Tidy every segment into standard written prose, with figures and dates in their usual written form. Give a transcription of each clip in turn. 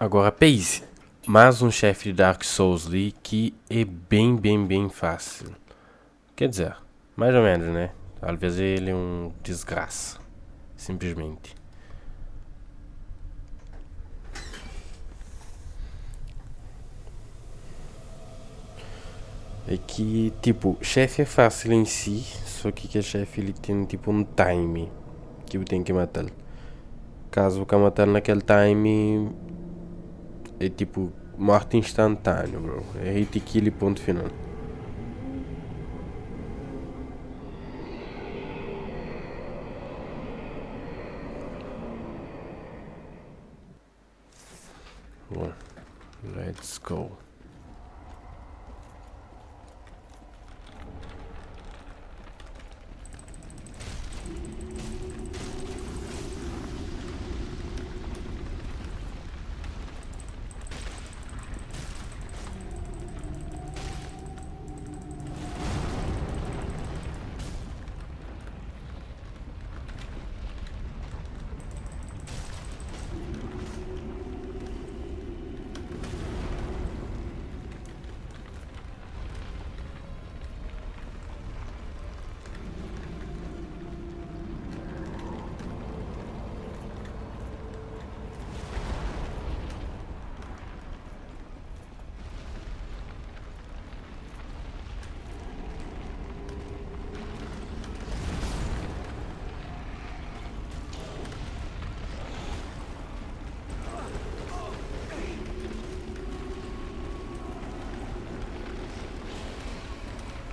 Agora Pace, más un xefi di Dark Souls li ki é bem bem bem fásil. Quer dizer, mais ou menos, né? Talvez ele é um desgraça, simplesmente. É ki, tipo, xefi é fásil em si, só ki kel xefi li ten tipo un time ki bu ten ki matal. Kazu bu ka matal na kel time, é tipo morte instantâneo, bro. É hit kill e ponto final. Bom, let's go.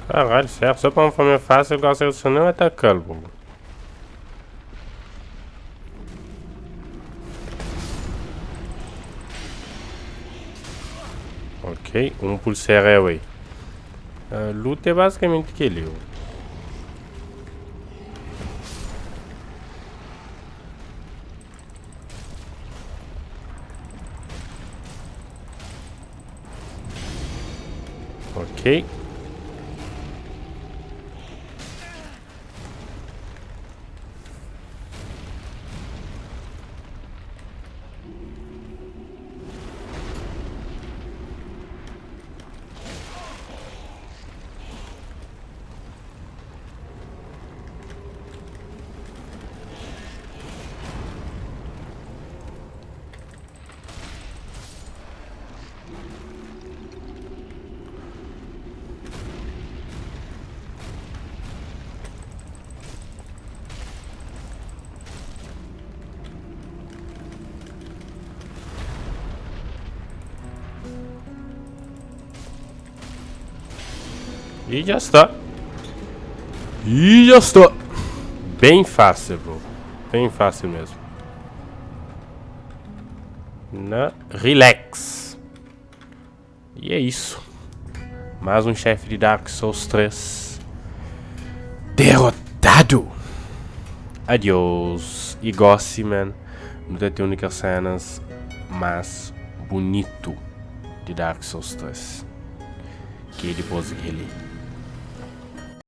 Caralho, certo. Só para uma forma fácil, eu gosto de não atacá-lo. Ok, um pulseira away. A luta é basicamente aquele. Ok. E já está. E já está. Bem fácil, bro. Bem fácil mesmo. Na relax. E é isso. Mais um chefe de Dark Souls 3. Derrotado. Adiós. E goste, man. Não tem únicas cenas mais bonito de Dark Souls 3. Que é depois aquele.